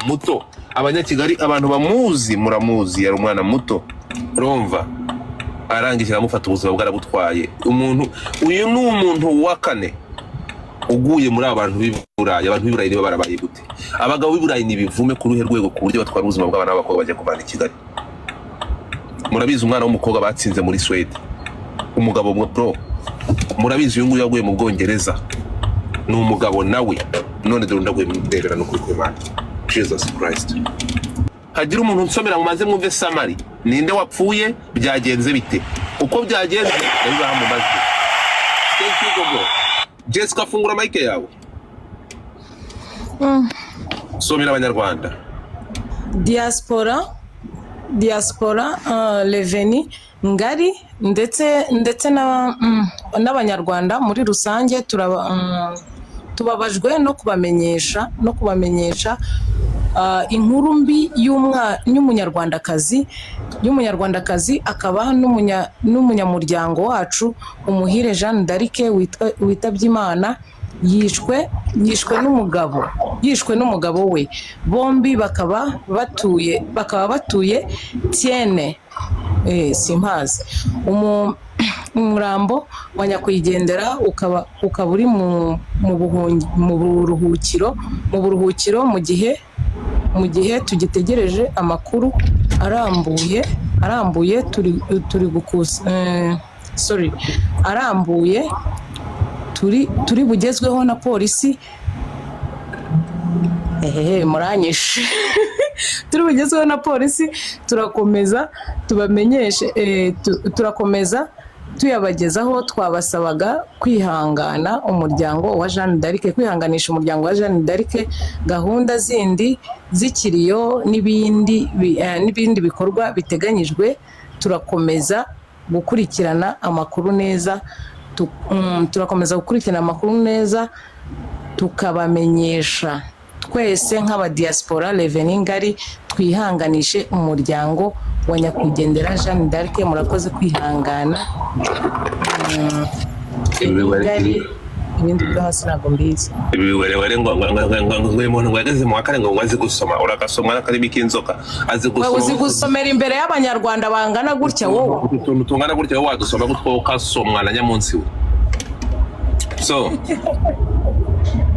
Muto, Abanyakigali, abantu bamuzi muramuzi, yari umwana muto. Urumva, arangije aramufata, ubuzima bwarabutwaye. Umuntu uyu ni umuntu wa kane uguye muri aba bantu b'i Burayi. Abantu b'i Burayi niba barabaye gute? Abagabo b'i Burayi ni ibivume ku ruhe rwego, ku buryo batwara ubuzima bw'abana b'abakobwa bajya kuvana i Kigali? Murabizi umwana w'umukobwa batsinze muri Swede, umugabo bro. Murabizi uyu nguyu yaguye mu Bwongereza, ni umugabo nawe. None dore undi aguye mu ndebera. No kuri kw'Imana, Jesus Christ! Hagira umuntu nsomera, mumaze mwumve summary. Ninde wapfuye? Byagenze bite? Uko byagenze ndabibaha mu majwi. Thank you, Gogo. Jessica, fungura mic yawe, somera Abanyarwanda. Diaspora Reveni ngari ndetse n'Abanyarwanda muri rusange, tubabajwe no kubamenyesha inkuru mbi y'Umunyarwandakazi akaba n'umunyamuryango wacu, Umuhire Jeanne d'Arc, witabye Imana. Yishwe n'umugabo we, bombi bakaba batuye Tiene, simpazi. Umurambo wa nyakwigendera ukaba uri mu buruhukiro mu gihe tugitegereje amakuru arambuye. Turi gukusa, sorry, arambuye turi bugezweho na polisi. Ehehe, muranyishe. Turi bugezweho na polisi, turakomeza tubamenyeshe, turakomeza tuyabagezaho. Twabasabaga kwihangana umuryango wa Jeanne d'Arc, kwihanganisha umuryango wa Jeanne d'Arc. Gahunda zindi z'ikiriyo n'ibindi bikorwa biteganyijwe, turakomeza gukurikirana amakuru neza, tukabamenyesha. Twese nk'abadiaspora Reveni Ngari twihanganishe umuryango wa nyakwigendera Jeanne d'Arc. Murakoze kwihangana. Ngari, ibindi byo hasi ntabwo mbizi. Ibi biwerewere ngo uyu muntu ngo yageze mu wa kane, ngo azi gusoma. Uragasoma n'akarimi k'inzoka, azi Wowe uzi gusoma. Gusomera imbere y'Abanyarwanda bangana gutya, wowe? Utuntu tungana gutya wowe wadusoma gutwo, ukasomwa na nyamunsi we? So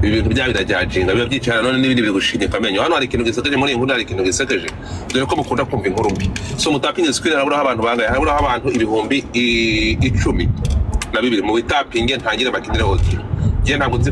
ibi bintu bya birajyajinga, biba byicara none n'ibindi biri gushinyika amenyo. Hano hari ikintu gisekeje muri iyi nkuru, hari ikintu gisekeje, dore ko mukunda kumva inkuru mbi. So mutapinge screen. Haraburaho abantu bangahe? Haraburaho abantu 12000. Mu bitapinge, ntangire bakinire audio. Njye ntabwo nzi ko